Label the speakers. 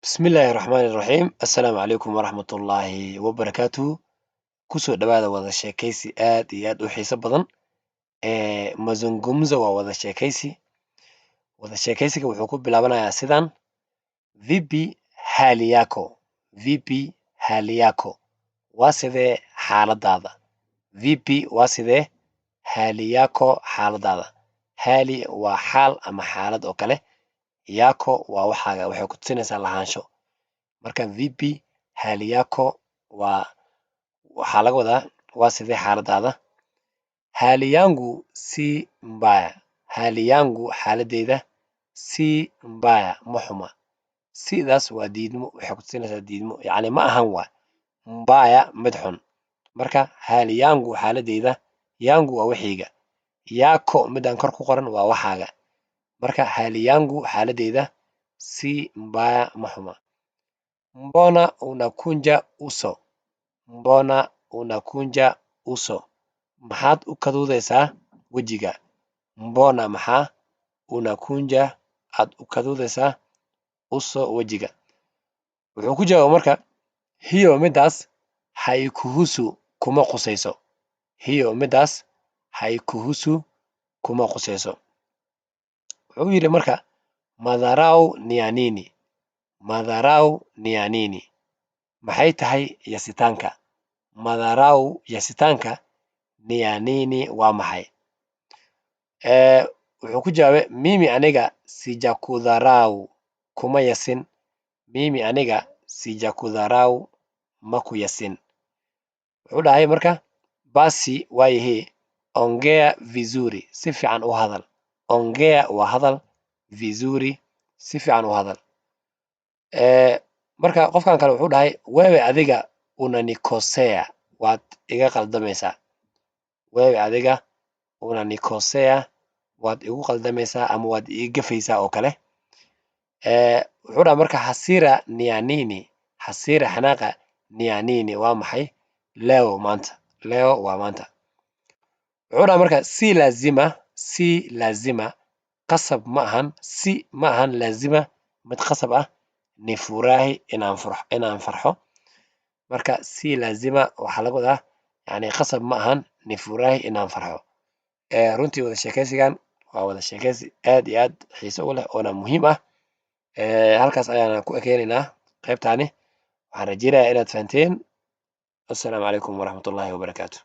Speaker 1: Bismillaahi Raxmaani Raxiim. Assalaamu calaykum waraxmatullaahi wabarakaatuhu. Kusoo dhawaada wada sheekaysi aad iyo aad u xiiso badan. Mazungumzo waa wada sheekaysi. Wada sheekaysiga wuxuu ku bilaabanayaa sidan: "Vipi hali yako?" "Vipi hali yako?" Waa sidee xaaladaada? "Vipi" waa sidee, "hali yako" xaaladaada. "Hali" waa xaal ama xaalad oo kale, "yako" waa waxaaga, waxay ku tusinaysaa lahaansho. Marka "vipi hali yako" waa waxaa laga wadaa waa sidee xaaladaada. "Hali yangu si mbaya." "Hali yangu" xaaladeyda, "si mbaya" ma xuma. Sidaas waa diidmo, waxay ku tusinaysaa diidmo, yacni ma ahan waa "mbaya" mid xun. Marka "hali yangu" xaaladeyda, "yangu" waa waxayga, "yako" midaan kor ku qoran waa waxaaga. Marka "hali yangu" xaaladeyda, "si mbaya" ma xuma. "Mbona unakunja uso?" "Mbona unakunja uso?" Maxaad u kaduudaysaa wejiga? "Mbona" maxaa, "unakunja" aad u kaduudaysaa, "uso" wejiga. Wuxuu ku jawaabay marka: "Hiyo" midaas, "haikuhusu" kuma qusayso. "Hiyo" midaas, "haikuhusu" kuma qusayso. Wuxuu yidhi marka: "Madharau ni ya nini?" "Madharau ni ya nini?" Maxay tahay yasitaanka? "Madharau" yasitaanka, "ni ya nini" waa maxay? Wuxuu ku jawaabay: "Mimi" aniga, "sijakudharau" kuma yasin. "Mimi" aniga, "sijakudharau" ma ku yasin. Wuxuu dhahay marka: "Basi" waayahee, "ongea vizuri" si fiican u hadal. "Ongea" waa hadal, "vizuri" si fiican u hadal. Marka qofkan kale wuxuu dhahay: "Wewe" adiga, "unanikosea" waad iga qaldamaysaa. "Wewe" adiga, "unanikosea" waad igu qaldamaysaa ama waad ii gafaysaa oo kale. Wuxuu dhahay marka: "Hasira ni ya nini?" "Hasira" xanaaqa, "ni ya nini" waa maxay? "Leo" maanta, "leo" waa maanta. Wuxuu dhahay marka: "Si lazima." "Si lazima" qasab ma ahan, "si" ma ahan, "lazima" mid qasab ah, "nifurahi" inaan farxo. Marka "si lazima" waxaa laga wadaa yani qasab ma ahan, "nifurahi" inaan farxo. Runtii wada sheekaysigan waa wada sheekaysi aad iyo aad xiiso u leh oona muhiim ah. Halkaas ayaana ku ekeenaynaa qaybtaani. Waxaan rajeynayaa inaad fahanteen. Assalaamu calaykum waraxmatullaahi wabarakaatu.